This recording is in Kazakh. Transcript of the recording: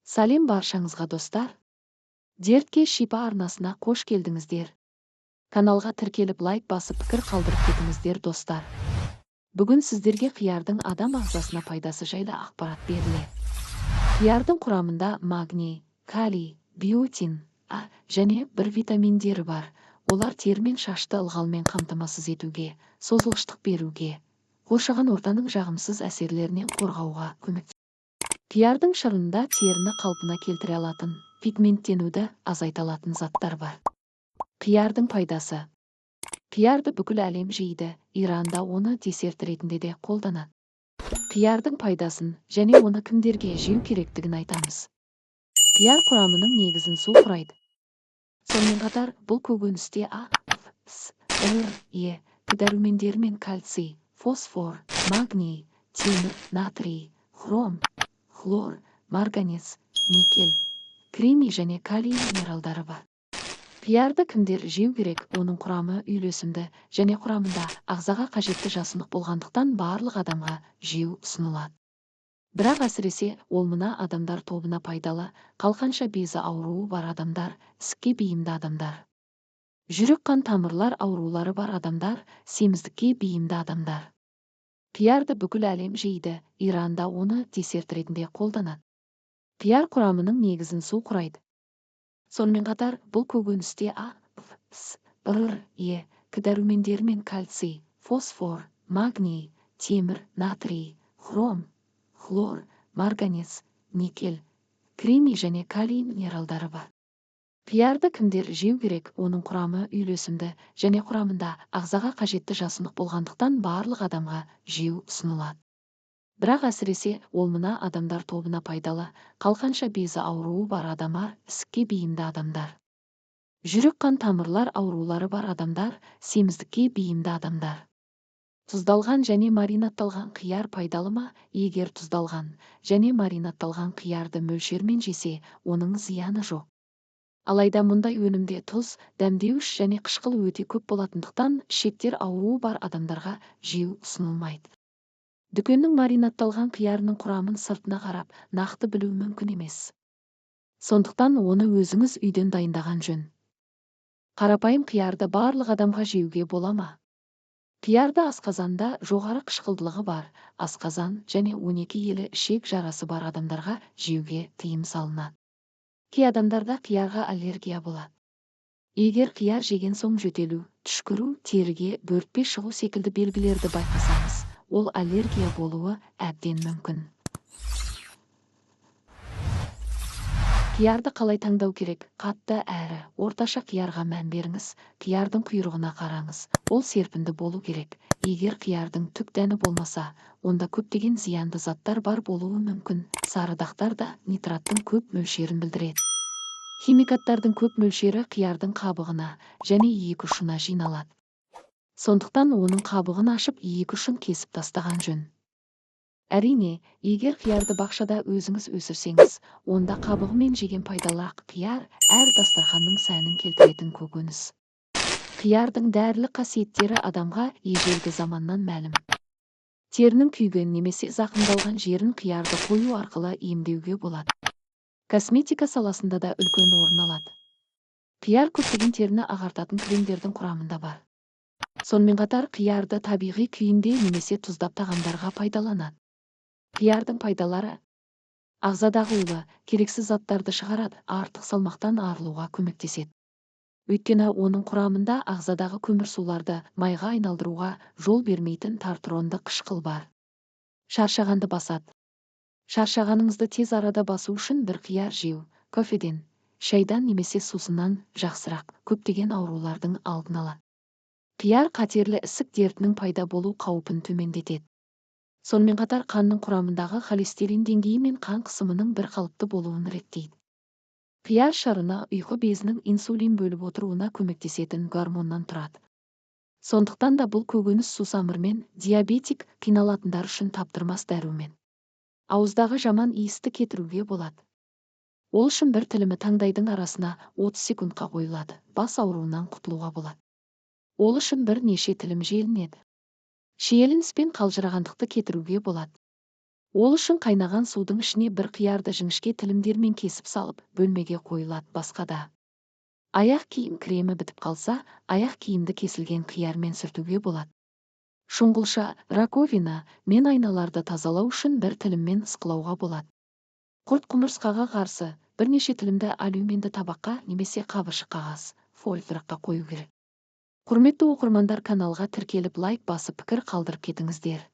Сәлем баршаңызға, достар! Дертке шипа арнасына қош келдіңіздер. Каналға тіркеліп, лайк басып, пікір қалдырып кетіңіздер, достар. Бүгін сіздерге қиярдың адам ағзасына пайдасы жайлы ақпарат беріледі. Қиярдың құрамында магний, калий, биотин, А және бір витаминдері бар. Олар тері мен шашты ылғалмен қамтамасыз етуге, созылғыштық беруге, қоршаған ортаның жағымсыз әсерлерінен қорғауға көмектеседі. Қиярдың шырынында теріні қалпына келтіре алатын, пигменттенуді азайта алатын заттар бар. Қиярдың пайдасы. Қиярды бүкіл әлем жейді, Иранда оны десерт ретінде де қолданады. Қиярдың пайдасын және оны кімдерге жеу керектігін айтамыз. Қияр құрамының негізін су құрайды. Сонымен қатар, бұл көкөністе А, В, С, Р, Е, К дәрумендері мен кальций, фосфор, магний, темір, натрий, хром, хлор, марганец, никель, кремний және калий минералдары бар. Қиярды кімдер жеу керек? Оның құрамы үйлесімді және құрамында ағзаға қажетті жасұнық болғандықтан, барлық адамға жеу ұсынылады. Бірақ әсіресе ол мына адамдар тобына пайдалы: қалқанша безі ауруы бар адамдар, ісікке бейімді адамдар, жүрек-қан тамырлар аурулары бар адамдар, семіздікке бейімді адамдар. Қиярды бүкіл әлем жейді, Иранда оны десерт ретінде қолданады. Қияр құрамының негізін су құрайды. Сонымен қатар, бұл көкөністе А, В, С, Р, Е, К дәрумендері мен кальций, фосфор, магний, темір, натрий, хром, хлор, марганец, никель, кремний және калий минералдары бар. Қиярды кімдер жеу керек? Оның құрамы үйлесімді және құрамында ағзаға қажетті жасұнық болғандықтан, барлық адамға жеу ұсынылады. Бірақ әсіресе ол мына адамдар тобына пайдалы: қалқанша безі ауруы бар адамдар, ісікке бейімді адамдар, жүрек-қан тамырлар аурулары бар адамдар, семіздікке бейімді адамдар. Тұздалған және маринадталған қияр пайдалы ма? Егер тұздалған және маринадталған қиярды мөлшермен жесе, оның зияны жоқ. Алайда мұндай өнімде тұз, дәмдеуіш және қышқыл өте көп болатындықтан, ішектер ауруы бар адамдарға жеу ұсынылмайды. Дүкеннің маринадталған қиярының құрамын сыртына қарап нақты білу мүмкін емес. Сондықтан оны өзіңіз үйден дайындаған жөн. Қарапайым қиярды барлық адамға жеуге бола ма? Қиярды асқазанда жоғары қышқылдылығы бар, асқазан және 12 елі ішек жарасы бар адамдарға жеуге тыйым салынады. Кей адамдарда қиярға аллергия болады. Егер қияр жеген соң жөтелу, түшкіру, теріге бөртпе шығу секілді белгілерді байқасаңыз, ол аллергия болуы әбден мүмкін. Қиярды қалай таңдау керек? Қатты әрі орташа қиярға мән беріңіз. Қиярдың құйрығына қараңыз. Ол серпінді болу керек. Егер қиярдың түк дәні болмаса, онда көптеген зиянды заттар бар болуы мүмкін. Сары дақтар да нитраттың көп мөлшерін білдіреді. Химикаттардың көп мөлшері қиярдың қабығына және екі ұшына жиналады. Сондықтан оның қабығын ашып, екі ұшын кесіп тастаған жөн. Әрине, егер қиярды бақшада өзіңіз өсірсеңіз, онда қабығымен жеген пайдалырақ. Қияр — әр дастарханның сәнін келтіретін көкөніс. Қиярдың дәрілік қасиеттері адамға ежелгі заманнан мәлім. Терінің күйген немесе зақымдалған жерін қиярды қою арқылы емдеуге болады. Косметика саласында да үлкен орын алады. Қияр көптеген теріні ағартатын кремдердің құрамында бар. Сонымен қатар, қиярды табиғи күйінде немесе тұздап тағамдарға пайдаланады. Қиярдың пайдалары: ағзадағы улы, керексіз заттарды шығарады, артық салмақтан арылуға көмектеседі. Өйткені оның құрамында ағзадағы көмірсуларды майға айналдыруға жол бермейтін тартронды қышқыл бар. Шаршағанды басады. Шаршағаныңызды тез арада басу үшін бір қияр жеу кофеден, шайдан немесе сусыннан жақсырақ, көптеген аурулардың алдын алады. Қияр қатерлі ісік дертінің пайда болу қаупін төмендетеді. Сонымен қатар, қанның құрамындағы холестерин деңгейі мен қан қысымының бір қалыпты болуын реттейді. Қияр шырыны ұйқы безінің инсулин бөліп отыруына көмектесетін гормоннан тұрады. Сондықтан да бұл көкөніс сусамырмен диабетик қиналатындар үшін таптырмас дәрумен. Ауыздағы жаман иісті кетіруге болады. Ол үшін бір тілімі таңдайдың арасына 30 секундқа қойылады. Бас ауруынан құтылуға болады. Ол үшін бірнеше тілім желінеді. Шиеленіс пен қалжырағандықты кетіруге болады. Ол үшін қайнаған судың ішіне бір қиярды жіңішке тілімдермен кесіп салып, бөлмеге қойылады. Басқа да. Аяқ киім кремі бітіп қалса, аяқ киімді кесілген қиярмен сүртуге болады. Шұңғылша, раковина мен айналарды тазалау үшін бір тіліммен ысқылауға болады. Құрт құмырсқаға қарсы бірнеше тілімді алюминді табаққа немесе қабыршық қағаз, фольграққа қою керек. Құрметті оқырмандар, каналға тіркеліп, лайк басып, пікір қалдырып кетіңіздер.